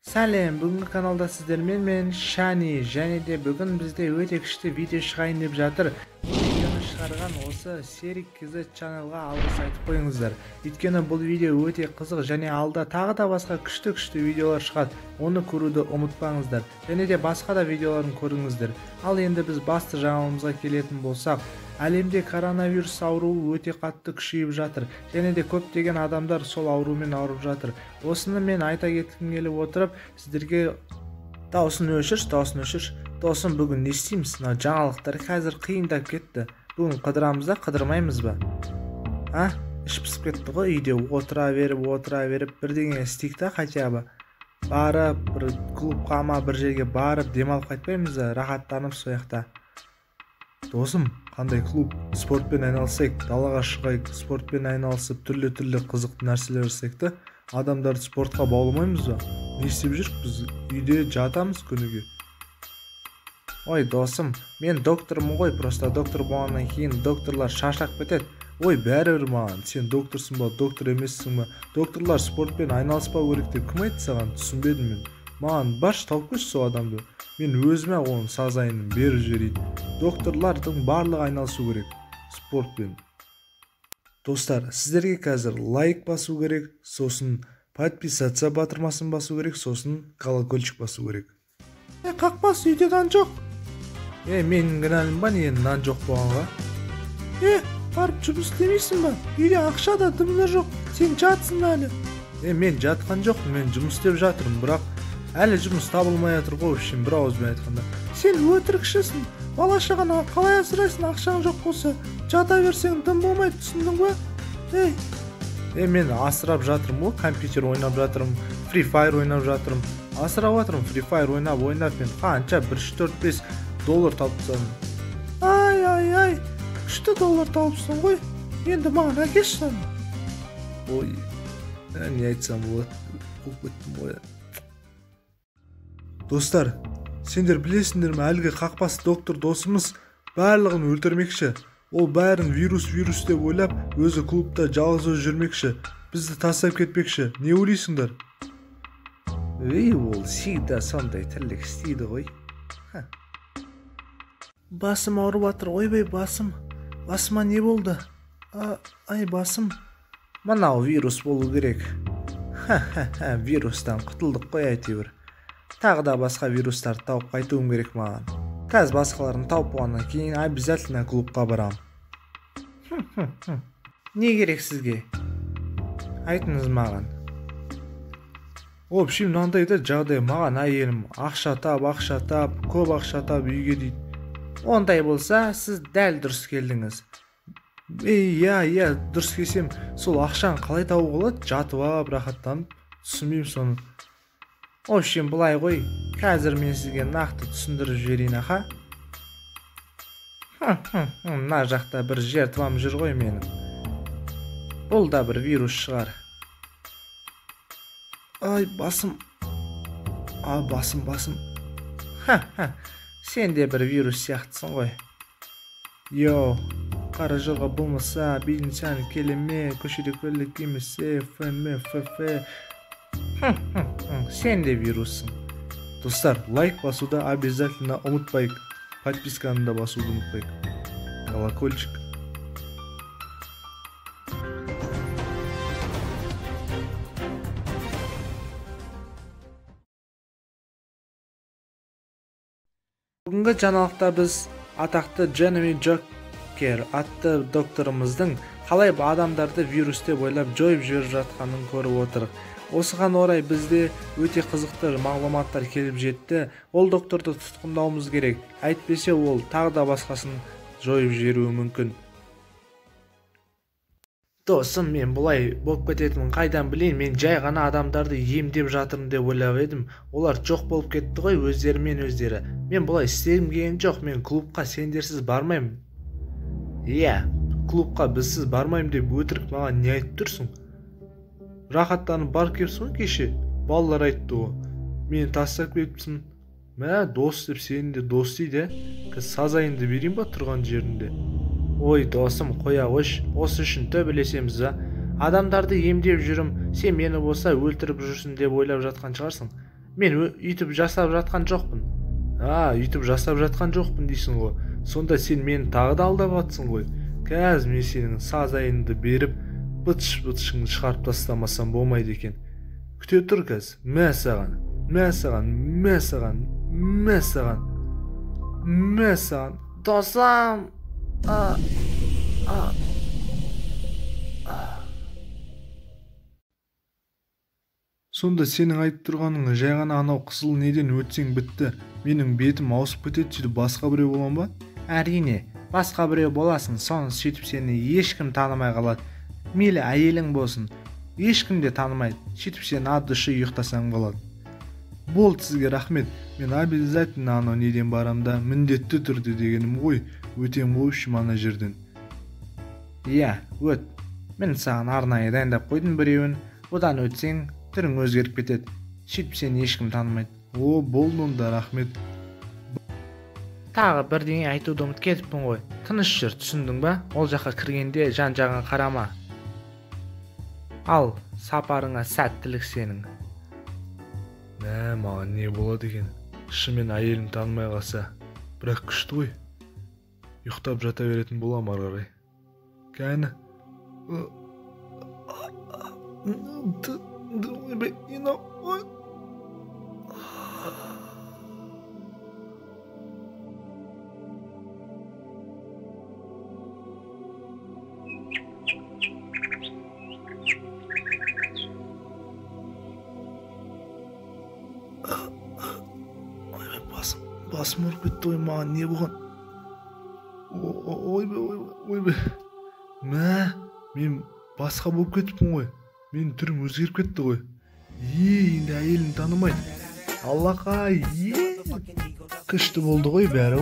Сәлем, бүгінгі каналда сіздермен мен Шани, және де бүгін бізде өте күшті видео шығайын деп жатыр. Видеоны шығарған осы Серік KZ channelға алғыс айтып қойыңыздар. Өйткені бұл видео өте қызық және алда тағы да басқа күшті-күшті видеолар шығады. Оны көруді ұмытпаңыздар. Және де басқа да видеоларын көріңіздер. Ал енді біз басты жаңалығымызға келетін болсақ, әлемде коронавирус ауруы өте қатты күшейіп жатыр. Және де көптеген адамдар сол аурумен ауырып жатыр. Осыны мен айта кеткім келіп отырып, сіздерге дауысын өшірші, дауысын өшірші. Досым, бүгін не істейміз? Мына жаңалықтар қазір қиындап кетті. Бүгін қыдырамыз да, қыдырмаймыз ба? А? Іш пісіп кетті ғой, үйде отыра беріп, отыра беріп, бірдеңе істейік та хотя бы. Барып, бір клубқа ма, бір жерге барып, демалып қайтпаймыз ба? Рахаттанып сол жақта. Досым, қандай клуб? Спортпен айналысайық, далаға шығайық, спортпен айналысып, түрлі-түрлі қызықты нәрселер жасайық та, адамдарды спортқа бауламаймыз ба? Не істеп жүрік біз? Үйде жатамыз күніге. Ой, досым, мен доктормын ғой, просто доктор болғаннан кейін докторлар шаршап кетеді. Ой, бәрібір маған, сен докторсың ба, доктор емессің ба? Докторлар спортпен айналыспау керек деп кім айтты саған? Түсінбедім мен. Маған баршы, тауып келші сол адамды. Мен өзіме оның сазайын беріп жіберейін. Докторлардың барлығы айналысу керек спортпен. Достар, сіздерге қазір лайк басу керек, сосын подписаться батырмасын басу керек, сосын колокольчик басу керек. Қақпас, үйде нан жоқ. Менің кінәлім ба, не нан жоқ болғанға? Барып жұмыс істемейсің ба? Үйде ақша да дым да жоқ, сен жатсың әлі. Мен жатқан жоқпын, мен жұмыс істеп жатырмын, бірақ әлі жұмыс табылмай жатыр ғой, общем, бір ауызбен айтқанда. Сен өтірікшісің, бала шағаны қалай асырайсың, ақшаң жоқ болса, жата берсең дым болмайды, түсіндің ба? Мен асырап жатырмын ғой, компьютер ойнап жатырмын, Free Fire ойнап жатырмын, асырап жатырмын, Free Fire ойнап, ойнап мен қанша, 1, 3, 4, 5 доллар тауып тастадым. Ай, ай, ай, күшті доллар тауыпсың ғой, енді маған әкелші соны. Ой, не айтсам болады, қуып кеттім ғой. Достар, сендер білесіңдер ме, әлгі қақпас доктор досымыз барлығын өлтірмекші. Ол бәрін вирус-вирус деп ойлап, өзі клубта жалғыз өзі жүрмекші. Бізді тастап кетпекші. Не ойлайсыңдар? Ей, ол всегда сондай тірлік істейді ғой. Басым ауырып жатыр, ойбай басым. Басыма не болды? Ай, басым. Мынау вирус болу керек. Ха-ха-ха, вирустан құтылдық қой әйтеуір. Тағы да басқа вирустарды тауып қайтуым керек маған. Қазір басқаларын тауып болғаннан кейін обязательно клубқа барам. Не керек сізге? Айтыңыз маған. В общем, мынандай да жағдай, маған әйелім ақша тап, ақша тап, көп ақша тап үйге дейді. Ондай болса, сіз дәл дұрыс келдіңіз. Иә, иә, дұрыс келсем, сол ақшаны қалай табуға болады? Жатып алып, рахаттанып, түсінбеймін соны. В общем, былай ғой, қазір мен сізге нақты түсіндіріп жіберейін, аха. Мына жақта бір жертвам жүр ғой менің. Бұл да бір вирус шығар. Ай, басым. А, басым, басым. Ха-ха, сен де бір вирус сияқтысың ғой. Йоу, қара жорға болмаса, бизнес келеме, көшеде көлік кимесе, ФМ, ФФ. Сен де вируссың. Достар, лайк басуды обязательно ұмытпайық. Подписканы да басуды ұмытпайық. Колокольчик. Бүгінгі жаңалықта біз атақты Джереми Джокер атты докторымыздың қалай адамдарды вирус деп ойлап жойып жіберіп жатқанын көріп отырық. Осыған орай бізде өте қызықты мағлұматтар келіп жетті. Ол докторды тұтқындауымыз керек. Әйтпесе ол тағы да басқасын жойып жіберуі мүмкін. Досым, мен бұлай болып кететінін қайдан білейін? Мен жай ғана адамдарды емдеп жатырмын деп ойлап едім. Олар жоқ болып кетті ғой өздерімен өздері. Мен бұлай істегім келген жоқ. Мен клубқа сендерсіз бармаймын. Иә, клубқа бізсіз бармаймын деп өтірік маған не айтып тұрсың? Рахаттанып барып келіпсің ғой кеше. Балалар айтты ғой. Мені тастап кетіпсің. Мә, дос деп сені де дос дейді. Қазір сазайыңды берейін ба тұрған жерінде? Ой, досым, қоя қойшы. Осы үшін төбелесеміз ба? Адамдарды емдеп жүрім, сен мені болса өлтіріп жүрсің деп ойлап жатқан шығарсың. Мен үйтіп жасап жатқан жоқпын. А, үйтіп жасап жатқан жоқпын дейсің ғой. Сонда сен мені тағы да алдап жатсың ғой. Қазір мен сенің сазайыңды беріп, быт-шытыңды шығарып тастамасам болмайды екен. Күте тұр қазір. Мә саған, мә саған, мә саған, мә саған, мә саған. Досым! Сонда сенің айтып тұрғаның жай ғана анау қызыл неден өтсең бітті. Менің бетім ауысып кетеді, сөйтіп басқа біреу болам ба? Әрине, басқа біреу боласың. Соны сөйтіп сені ешкім танымай қалады. Мейлі әйелің болсын, ешкім де танымайды. Сөйтіп сен от души ұйықтасаң болады. Болды, сізге рахмет. Мен обязательно анау неден барам да, міндетті түрде дегенім ғой. Өтем ғой общем ана жерден. Иә, өт. Мен саған арнайы дайындап қойдым біреуін. Бұдан өтсең, түрің өзгеріп кетеді. Сөйтіп сені ешкім танымайды. О, болды онда, рахмет. Тағы бірдеңе айтуды ұмытып кетіппін ғой. Тыныш жүр, түсіндің ба? Ол жаққа кіргенде жан-жағыңа қарама. Ал, сапарыңа сәттілік сенің. Мә, маған не болады екен? Шынымен әйелім танымай қалса. Бірақ күшті ғой. Ұйықтап жата беретін болам ары қарай. Кәні. Басым ұрып кетті ғой, маған не болған? Ойбай, ойбай, ойбай. Мә, мен басқа болып кетіппін ғой. Менің түрім өзгеріп кетті ғой. Е, енді әйелім танымайды. Аллақай, е. Күшті болды ғой бәрі.